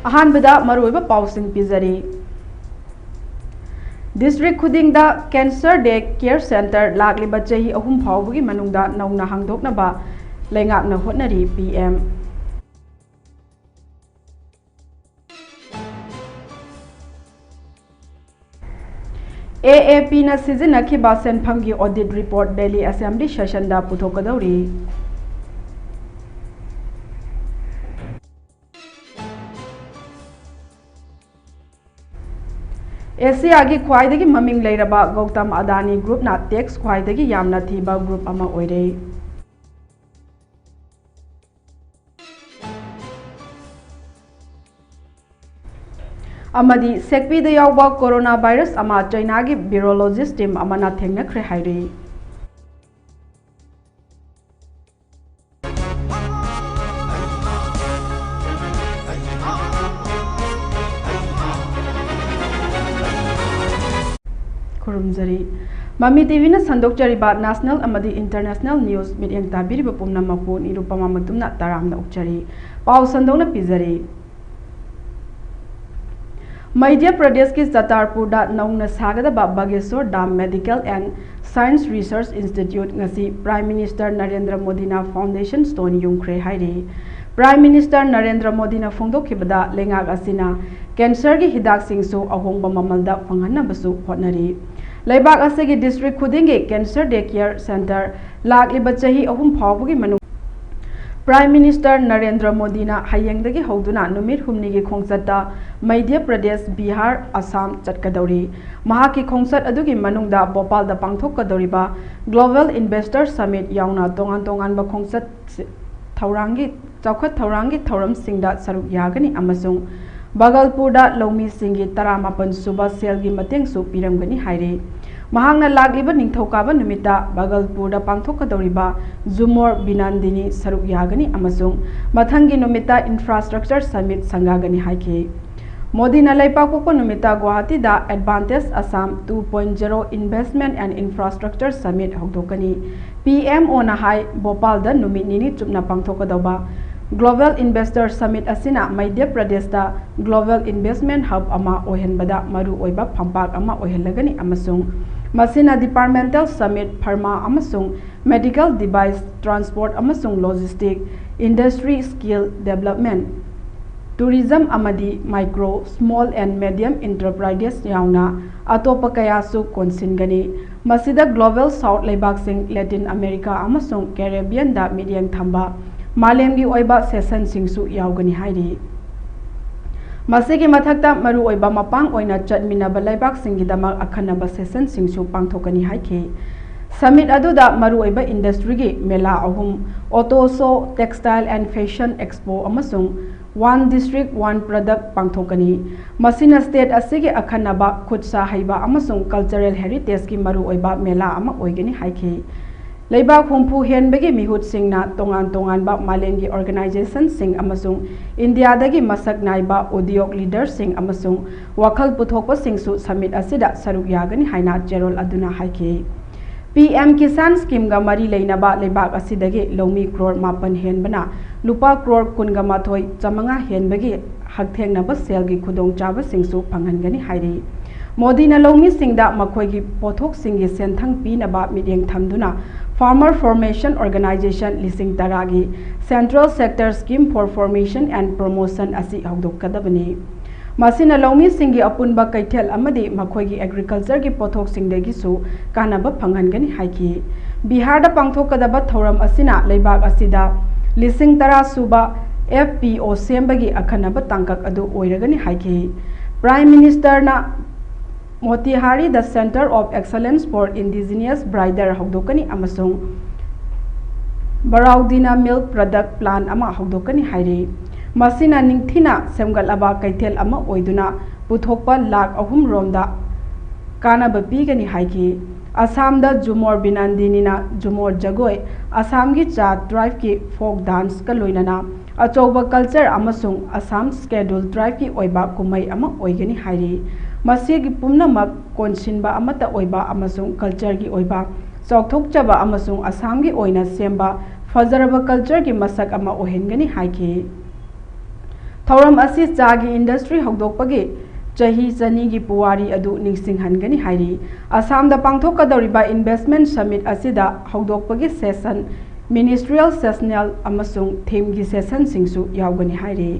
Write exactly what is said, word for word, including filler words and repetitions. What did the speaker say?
ꯑꯍꯥꯟꯕꯗ ꯃꯔꯨꯑꯣꯏꯕ ꯄꯥꯎꯁꯤꯡ ꯄꯤꯖꯔꯤ꯫ ꯗꯤꯁꯇ꯭ꯔꯤꯛ ꯈꯨꯗꯤꯡꯗ Cancer Day Care Centre ꯂꯥꯛꯂꯤꯕ ꯆꯍꯤ ꯑꯍꯨꯝ ꯐꯥꯎꯕꯒꯤ ꯃꯅꯨꯡꯗ ꯅꯧꯅ ꯍꯥꯡꯗꯣꯛꯅꯕ ꯂꯩꯉꯥꯛꯅ ꯍꯣꯠꯅꯔꯤ, ꯄꯤ ꯑꯦꯝ꯫ ꯑꯦ ꯑꯦ ꯄꯤꯅ ꯁꯤꯖꯤꯟꯅꯈꯤꯕ ꯁꯦꯟꯐꯝꯒꯤ audit report Delhi Assembly sessionꯗ ꯄꯨꯊꯣꯛꯀꯗꯧꯔꯤ꯫ ꯑꯦꯁꯤꯌꯥꯒꯤ ꯈ꯭ꯋꯥꯏꯗꯒꯤ ꯃꯃꯤꯡ ꯂꯩꯔꯕ ꯒꯧꯇꯝ ꯑꯗꯥꯅꯤ Groupꯅ tax ꯈ꯭ꯋꯥꯏꯗꯒꯤ ꯌꯥꯝꯅ ꯊꯤꯕ group ꯑꯃ ꯑꯣꯏꯔꯦ꯫ ꯑꯃꯗꯤ ꯁꯦꯛꯄꯤꯗ ꯌꯥꯎꯕ corona virus ꯑꯃ ꯆꯩꯅꯥꯒꯤ virologist team ꯑꯃꯅ ꯊꯦꯡꯅꯈ꯭ꯔꯦ ꯍꯥꯏꯔꯤ꯫ ꯈꯨꯔꯨꯝꯖꯔꯤ꯫ ꯃꯃꯤ ꯇꯤꯚꯤꯅ ꯁꯟꯗꯣꯛꯆꯔꯤꯕ national ꯑꯃꯗꯤ international news ꯃꯤꯠꯌꯦꯡ ꯇꯥꯕꯤꯔꯤꯕ ꯄꯨꯝꯅꯃꯛꯄꯨ ꯅꯤꯔꯨꯄꯃꯥ ꯃꯇꯨꯝꯅ ꯇꯔꯥꯝꯅ ꯑꯣꯛꯆꯔꯤ꯫ ꯄꯥꯎ ꯁꯟꯗꯣꯛꯅ ꯄꯤꯖꯔꯤ꯫ ꯃꯙ꯭ꯌ ꯄ꯭ꯔꯗꯦꯁꯀꯤ ꯆꯇꯥꯔꯄꯨꯔꯗ ꯅꯧꯅ ꯁꯥꯒꯗꯕ Bageshwar Dham Medical and Science Research Institute ꯉꯁꯤ Prime Minister ꯅꯔꯦꯟꯗ꯭ꯔ ꯃꯣꯗꯤꯅ foundation stone ꯌꯨꯡꯈ꯭ꯔꯦ ꯍꯥꯏꯔꯤ꯫ Prime Minister ꯅꯔꯦꯟꯗ꯭ꯔ ꯃꯣꯗꯤꯅ ꯐꯣꯡꯗꯣꯛꯈꯤꯕꯗ ꯂꯩꯉꯥꯛ ꯑꯁꯤꯅ cancerꯒꯤ ꯍꯤꯗꯥꯛꯁꯤꯡꯁꯨ ꯑꯍꯣꯡꯕ ꯃꯃꯜꯗ ꯐꯪꯍꯟꯅꯕꯁꯨ ꯍꯣꯠꯅꯔꯤ꯫ ꯂꯩꯕꯥꯛ ꯑꯁꯤꯒꯤ district ꯈꯨꯗꯤꯡꯒꯤ Cancer Day Care Centre ꯂꯥꯛꯂꯤꯕ ꯆꯍꯤ ꯑꯍꯨꯝ ꯐꯥꯎꯕꯒꯤ ꯃꯅꯨꯡ Prime Minister ꯅꯔꯦꯟꯗ꯭ꯔ ꯃꯣꯗꯤꯅ ꯍꯌꯦꯡꯗꯒꯤ ꯍꯧꯗꯨꯅ ꯅꯨꯃꯤꯠ ꯍꯨꯝꯅꯤꯒꯤ ꯈꯣꯡꯆꯠꯇ ꯃꯙ꯭ꯌ ꯄ꯭ꯔꯗꯦꯁ, ꯕꯤꯍꯥꯔ, ꯑꯁꯥꯝ ꯆꯠꯀꯗꯧꯔꯤ꯫ ꯃꯍꯥꯛꯀꯤ ꯈꯣꯡꯆꯠ ꯑꯗꯨꯒꯤ ꯃꯅꯨꯡꯗ ꯚꯣꯄꯥꯜꯗ ꯄꯥꯡꯊꯣꯛꯀꯗꯧꯔꯤꯕ Global Investor Summit ꯌꯥꯎꯅ ꯇꯣꯉꯥꯟ ꯇꯣꯉꯥꯟꯕ ꯈꯣꯡꯆꯠ ꯊꯧꯔꯥꯡꯒꯤ, ꯆꯥꯎꯈꯠ ꯊꯧꯔꯥꯡꯒꯤ ꯊꯧꯔꯝꯁꯤꯡꯗ ꯁꯔꯨꯛ ꯌꯥꯒꯅꯤ ꯑꯃꯁꯨꯡ ꯕꯒꯜꯄꯨꯔꯗ ꯂꯧꯃꯤꯁꯤꯡꯒꯤ ꯇꯔꯥꯃꯥꯄꯟ ꯁꯨꯕ cellꯒꯤ ꯃꯇꯦꯡꯁꯨ ꯄꯤꯔꯝꯒꯅꯤ ꯍꯥꯏꯔꯤ꯫ ꯃꯍꯥꯛꯅ ꯂꯥꯛꯂꯤꯕ ꯅꯤꯡꯊꯧꯀꯥꯕ ꯅꯨꯃꯤꯠꯇ ꯕꯒꯜꯄꯨꯔꯗ ꯄꯥꯡꯊꯣꯛꯀꯗꯧꯔꯤꯕ ꯖꯨꯃꯣꯔ ꯕꯤꯅꯥꯟꯗꯤꯅꯤ ꯁꯔꯨꯛ ꯌꯥꯒꯅꯤ ꯑꯃꯁꯨꯡ ꯃꯊꯪꯒꯤ ꯅꯨꯃꯤꯠꯇ Infrastructure Summit ꯁꯪꯒꯥꯒꯅꯤ ꯍꯥꯏꯈꯤ꯫ ꯃꯣꯗꯤꯅ ꯂꯩꯄꯥꯛꯄꯣꯛꯄ ꯅꯨꯃꯤꯠꯇ ꯒꯨꯋꯥꯍꯥꯇꯤꯗ Advantage Assam two point zero Investment and Infrastructure Summit ꯍꯧꯗꯣꯛꯀꯅꯤ꯫ ꯄꯤ ꯑꯦꯝ ꯑꯣꯅ ꯍꯥꯏ, ꯚꯣꯄꯥꯜꯗ ꯅꯨꯃꯤꯠ ꯅꯤꯅꯤ ꯆꯨꯞꯅ ꯄꯥꯡꯊꯣꯛꯀꯗꯧꯕ Global Investor Summit ꯑꯁꯤꯅ ꯃꯙ꯭ꯌ ꯄ꯭ꯔꯗꯦꯁꯇ Global Investment Hub ꯑꯃ ꯑꯣꯏꯍꯟꯕꯗ ꯃꯔꯨꯑꯣꯏꯕ ꯐꯝꯄꯥꯛ ꯑꯃ ꯑꯣꯏꯍꯜꯂꯒꯅꯤ ꯑꯃꯁꯨꯡ ꯃꯁꯤꯅ Departmental Summit, Pharma ꯑꯃꯁꯨꯡ Medical Device, Transport ꯑꯃꯁꯨꯡ Logistic, Industry Skill Development, Tourism ꯑꯃꯗꯤ Micro, Small and Medium Enterprises ꯌꯥꯎꯅ ꯑꯇꯣꯞꯄ ꯀꯌꯥꯁꯨ ꯀꯣꯟꯁꯤꯟꯒꯅꯤ꯫ ꯃꯁꯤꯗ Global South ꯂꯩꯕꯥꯛꯁꯤꯡ, Latin America ꯑꯃꯁꯨꯡ Caribbeanꯗ ꯃꯤꯠꯌꯦꯡ ꯊꯝꯕ ꯃꯥꯂꯦꯝꯒꯤ ꯑꯣꯏꯕ sessionꯁꯤꯡꯁꯨ ꯌꯥꯎꯒꯅꯤ ꯍꯥꯏꯔꯤ꯫ ꯃꯁꯤꯒꯤ ꯃꯊꯛꯇ ꯃꯔꯨꯑꯣꯏꯕ ꯃꯄꯥꯡ ꯑꯣꯏꯅ ꯆꯠꯃꯤꯟꯅꯕ ꯂꯩꯕꯥꯛꯁꯤꯡꯒꯤꯗꯃꯛ ꯑꯈꯟꯅꯕ sessionꯁꯤꯡꯁꯨ ꯄꯥꯡꯊꯣꯛꯀꯅꯤ ꯍꯥꯏꯈꯤ꯫ Summit ꯑꯗꯨꯗ ꯃꯔꯨꯑꯣꯏꯕ industryꯒꯤ ꯃꯦꯂꯥ ꯑꯍꯨꯝ, Auto Show, Textile and Fashion Expo ꯑꯃꯁꯨꯡ One District One Product ꯄꯥꯡꯊꯣꯛꯀꯅꯤ꯫ ꯃꯁꯤꯅ state ꯑꯁꯤꯒꯤ ꯑꯈꯟꯅꯕ ꯈꯨꯠ ꯁꯥ ꯍꯩꯕ ꯑꯃꯁꯨꯡ cultural heritageꯀꯤ ꯃꯔꯨꯑꯣꯏꯕ ꯃꯦꯂꯥ ꯑꯃ ꯑꯣꯏꯒꯅꯤ ꯍꯥꯏꯈꯤ꯫ ꯂꯩꯕꯥꯛ ꯍꯨꯝꯐꯨ ꯍꯦꯟꯕꯒꯤ ꯃꯤꯍꯨꯠꯁꯤꯡꯅ ꯇꯣꯉꯥꯟ ꯇꯣꯉꯥꯟꯕ ꯃꯥꯂꯦꯝꯒꯤ organizationꯁꯤꯡ ꯑꯃꯁꯨꯡ ꯏꯟꯗꯤꯌꯥꯗꯒꯤ ꯃꯁꯛ ꯅꯥꯏꯕ ꯎꯗ꯭ꯌꯣꯒ leaderꯁꯤꯡ ꯑꯃꯁꯨꯡ ꯋꯥꯈꯜ ꯄꯨꯊꯣꯛꯄꯁꯤꯡꯁꯨ summit ꯑꯁꯤꯗ ꯁꯔꯨꯛ ꯌꯥꯒꯅꯤ ꯍꯥꯏꯅ ꯆꯦꯔꯣꯜ ꯑꯗꯨꯅ ꯍꯥꯏꯈꯤ꯫ PM Kisan Schemeꯒ ꯃꯔꯤ ꯂꯩꯅꯕ ꯂꯩꯕꯥꯛ ꯑꯁꯤꯗꯒꯤ ꯂꯧꯃꯤ ꯀ꯭ꯔꯣꯔ ꯃꯥꯄꯟ ꯍꯦꯟꯕꯅ ꯂꯨꯄꯥ ꯀ꯭ꯔꯣꯔ ꯀꯨꯟꯒ ꯃꯥꯊꯣꯏ ꯆꯥꯃꯉꯥ ꯍꯦꯟꯕꯒꯤ ꯍꯛꯊꯦꯡꯅꯕ ꯁꯦꯜꯒꯤ ꯈꯨꯗꯣꯡꯆꯥꯕꯁꯤꯡꯁꯨ ꯐꯪꯍꯟꯒꯅꯤ ꯍꯥꯏꯔꯤ꯫ ꯃꯣꯗꯤꯅ ꯂꯧꯃꯤꯁꯤꯡꯗ ꯃꯈꯣꯏꯒꯤ ꯄꯣꯠꯊꯣꯛꯁꯤꯡꯒꯤ ꯁꯦꯟꯊꯪ ꯄꯤꯅꯕ ꯃꯤꯠꯌꯦꯡ ꯊꯝꯗꯨꯅ Farmer Formation Organization ꯂꯤꯁꯤꯡ ꯇꯔꯥꯒꯤ Central Sector Scheme for Formation and Promotion ꯑꯁꯤ ꯍꯧꯗꯣꯛꯀꯗꯕꯅꯤ꯫ ꯃꯁꯤꯅ ꯂꯧꯃꯤꯁꯤꯡꯒꯤ ꯑꯄꯨꯟꯕ ꯀꯩꯊꯦꯜ ꯑꯃꯗꯤ ꯃꯈꯣꯏꯒꯤ agricultureꯒꯤ ꯄꯣꯠꯊꯣꯛꯁꯤꯡꯗꯒꯤꯁꯨ ꯀꯥꯟꯅꯕ ꯐꯪꯍꯟꯒꯅꯤ ꯍꯥꯏꯈꯤ꯫ ꯕꯤꯍꯥꯔꯗ ꯄꯥꯡꯊꯣꯛꯀꯗꯕ ꯊꯧꯔꯝ ꯑꯁꯤꯅ ꯂꯩꯕꯥꯛ ꯑꯁꯤꯗ ꯂꯤꯁꯤꯡ ꯇꯔꯥ ꯁꯨꯕ FPO ꯁꯦꯝꯕꯒꯤ ꯑꯈꯟꯅꯕ ꯇꯥꯡꯀꯛ ꯑꯗꯨ ꯑꯣꯏꯔꯒꯅꯤ ꯍꯥꯏꯈꯤ꯫ Prime Ministerꯅ ꯃꯣꯇꯤꯍꯥꯔꯤꯗ Centre of Excellence for Indigenous Breeder ꯍꯧꯗꯣꯛꯀꯅꯤ ꯑꯃꯁꯨꯡ ꯕꯔꯥꯎꯗꯤꯅ milk product plant ꯑꯃ ꯍꯧꯗꯣꯛꯀꯅꯤ ꯍꯥꯏꯔꯤ꯫ ꯃꯁꯤꯅ ꯅꯤꯡꯊꯤꯅ ꯁꯦꯝꯒꯠꯂꯕ ꯀꯩꯊꯦꯜ ꯑꯃ ꯑꯣꯏꯗꯨꯅ ꯄꯨꯊꯣꯛꯄ ꯂꯥꯈ ꯑꯍꯨꯝ ꯔꯣꯝꯗ ꯀꯥꯟꯅꯕ ꯄꯤꯒꯅꯤ ꯍꯥꯏꯈꯤ꯫ ꯑꯁꯥꯝꯗ ꯖꯨꯃꯣꯔ ꯕꯤꯅꯟꯗꯤꯅꯤꯅ ꯖꯨꯃꯣꯔ ꯖꯒꯣꯏ, ꯑꯁꯥꯝꯒꯤ ꯆꯥ tribeꯀꯤ folk danceꯀ ꯂꯣꯏꯅꯅ ꯑꯆꯧꯕ culture ꯑꯃꯁꯨꯡ ꯑꯁꯥꯝ Scheduled Tribeꯀꯤ ꯑꯣꯏꯕ ꯀꯨꯝꯍꯩ ꯑꯃ ꯑꯣꯏꯒꯅꯤ ꯍꯥꯏꯔꯤ꯫ ꯃꯁꯤꯒꯤ ꯄꯨꯝꯅꯃꯛ ꯀꯣꯟꯁꯤꯟꯕ ꯑꯃꯠꯇ ꯑꯣꯏꯕ ꯑꯃꯁꯨꯡ cultureꯒꯤ ꯑꯣꯏꯕ ꯆꯥꯎꯊꯣꯛꯆꯕ ꯑꯃꯁꯨꯡ ꯑꯁꯥꯝꯒꯤ ꯑꯣꯏꯅ ꯁꯦꯝꯕ ꯐꯖꯔꯕ ꯀꯜꯆꯔꯒꯤ ꯃꯁꯛ ꯑꯃ ꯑꯣꯏꯍꯟꯒꯅꯤ ꯍꯥꯏꯈꯤ꯫ ꯊꯧꯔꯝ ꯑꯁꯤ ꯆꯥꯒꯤ ꯏꯟꯗꯁꯇ꯭ꯔꯤ ꯍꯧꯗꯣꯛꯄꯒꯤ ꯆꯍꯤ ꯆꯅꯤꯒꯤ ꯄꯨꯋꯥꯔꯤ ꯑꯗꯨ ꯅꯤꯡꯁꯤꯡꯍꯟꯒꯅꯤ ꯍꯥꯏꯔꯤ꯫ ꯑꯁꯥꯝꯗ ꯄꯥꯡꯊꯣꯛꯀꯗꯧꯔꯤꯕ ꯏꯟꯚꯦꯁ꯭ꯇꯃꯦꯟ ꯁꯃꯤꯠ ꯑꯁꯤꯗ ꯍꯧꯗꯣꯛꯄꯒꯤ ꯁꯦꯁꯟ, ꯃꯤꯅꯤꯁꯇ꯭ꯔꯤꯌꯦꯜ ꯁꯦꯁꯅꯦꯜ ꯑꯃꯁꯨꯡ ꯊꯤꯝꯒꯤ ꯁꯦꯁꯟꯁꯤꯡꯁꯨ ꯌꯥꯎꯒꯅꯤ ꯍꯥꯏꯔꯤ꯫